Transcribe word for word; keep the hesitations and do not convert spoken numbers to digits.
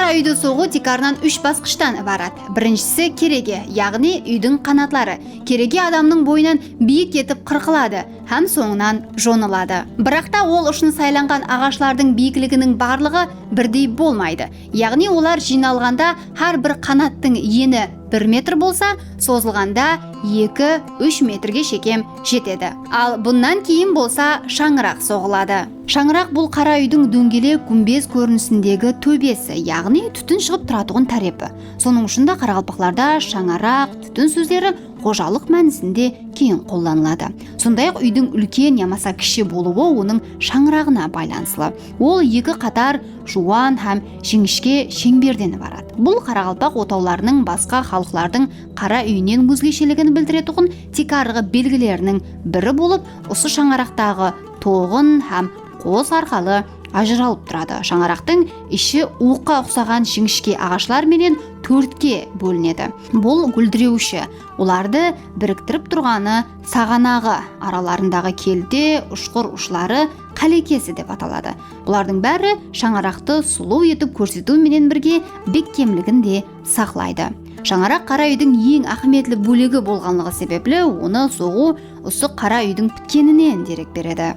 Qara úydi soǵıw tiykarınan úsh basqıshtan ibarat. Birinshisi kerege, yaǵnıy úydiń qanatları. Kerege adamnıń boyınan biyik etip qırqıladı hám sońınan jonıladı. Biraqta ol ushın saylanǵan aǵashlardıń biyikliginiń barlıǵı birdey bolmaydı. Yaǵnıy olar jıynalǵanda hár bir qanattıń eni bir metr bolsa, sozılǵanda eki, úsh metrge shekem jetedi. Al bunnan keyin bolsa shańıraq soǵıladı. Shańıraq bul qara úydiń dóńgelek gúmbez kórinisindegi tóbesi, yaǵnıy tútin shıǵıp turatuǵın tárepi. Sonıń ushın da qaraqalpaqlarda shańaraq, tútin sózleri xojalıq mánisinde keń qollanıladı. Sonday-aq, úydiń úlken yamasa kishi bolıwı onıń shańıraǵına baylanıslı. Ol eki qatar juwan hám jińishke sheńberden ibarat. Bul qaraqalpaq otawlarınıń basqa xalıqlardıń qara úyinen ózgesheligin bildiretuǵın tiykarǵı belgileriniń biri bolıp, usı shańaraqtaǵı toǵın hám qos arqalı ajıralıp turadı. Shańaraqtıń ishi uwıqqa uqsaǵan jińishke aǵashlar menen tórtke bólinedi. Bul gúldirewshi, olardı biriktirip turǵanı saǵanaǵı, aralarındaǵı kelte, ushqır ushları qálekesi dep ataladı. Bulardıń bári shańaraqtı sulıw etip kórsetiw menen birge bekkemligin de saqlaydı. Shańaraq qara úydiń eń áhmiyetli bólegi bolǵanlıǵı sebepli onı soǵıw usı qara úydiń pitkeninen derek beredi.